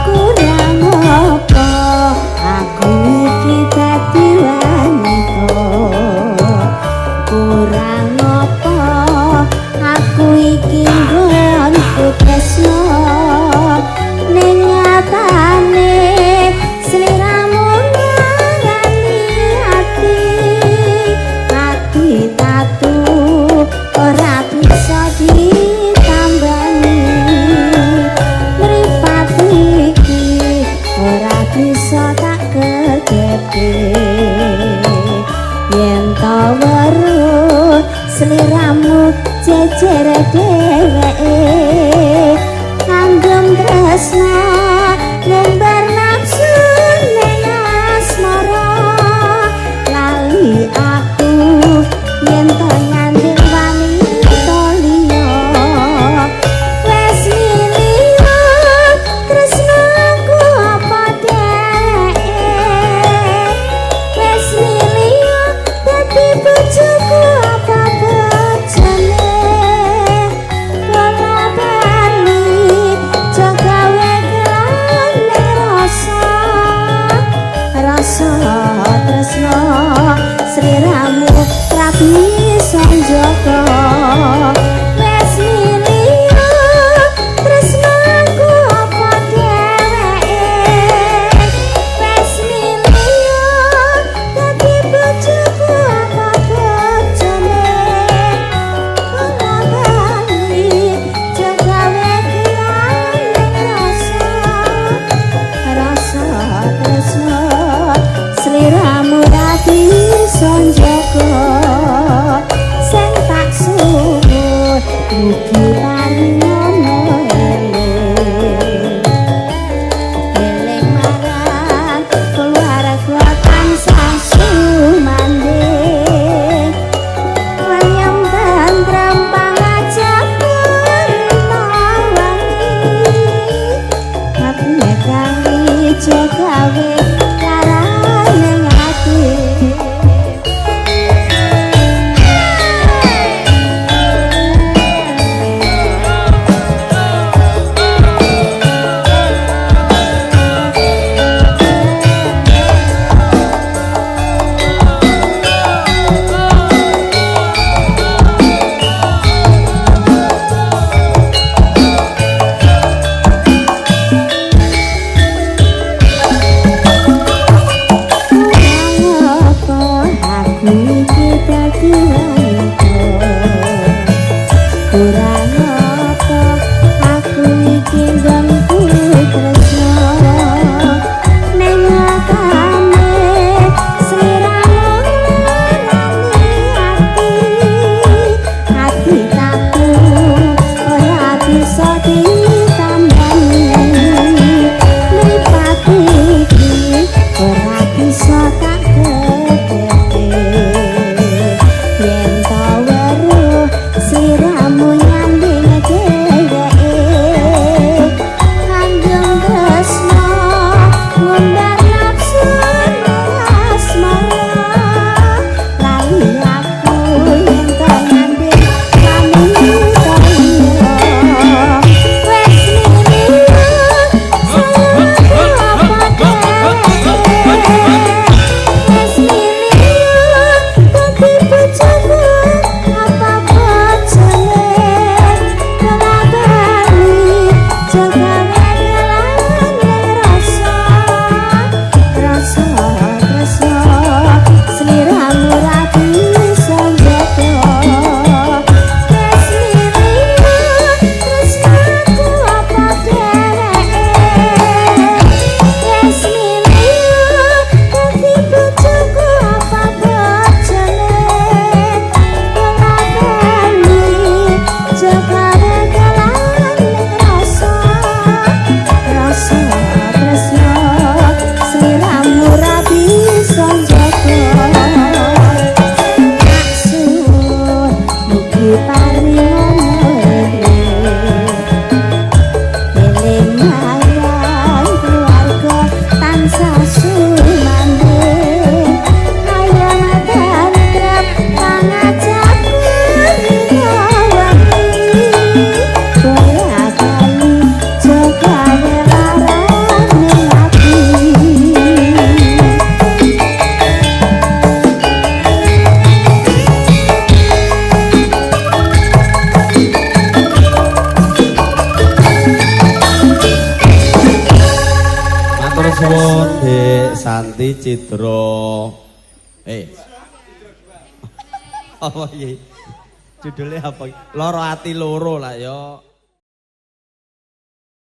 Kurang apa aku iki dadi wanita, kurang apa aku iki nggonku tresno, ning nyatane sliramu nglarani ati, ati tatu ora bisa ditambani, mripat iki ora bisa tak kedepe, yen to weruh sliramu jejer dheweke, kandung tresna ngumbar nafsu ning asmara, lali aku yen to nyanding wanita liya. Wes miliya tresnaku apa dheweke, wes miliya dadi bojoku apa bojone, bola bali aja gawe kelane rasa, rasa tresno sliramu ra bisa njaga. Wes miliya tresnaku apa dheweke, wes miliya dadi bojoku apa bojone, bola bali aja gawe kelane rasa, rasa tresno sliramu ra bisa njaga. Sing tak suwun mugi paringono eling, eling marang keluarga tansah sumandhing, ayem tentrem pangajap wangi, kabeh kang ijo gawe larane ati. Kurang apa aku iki dadi wanita, kurang apa aku iki nggonku tresno, ning nyatane sliramu nglarani ati, ati tatu ora bisa ditambani, mripat iki ora bisa tak kedepe, yen to weruh sliramu nyanding dheweke, kandung tresno ngumbar nafsu asmara, lali aku yen to nyanding wanita liya. Wes miliya sayangku apa dheweke, wes miliya dadi bojoku apa bojone, bola bali aja gawe kelane rasa, rasa tresno sliramu ra bisa njaga. Wes miliya tresnaku apa dheweke, wes miliya dadi bojoku apa bojone, bola bali aja gawe kelane rasa, rasa tresno sliramu ra bisa njaga. Tak suwun mugi paringono eling, eling marang keluarga tansah sumandhing, ayem tentrem pangajap. Prasasti Cidra. Eh. Apa iki? Judulnya apa? Loro ati loro lah ya.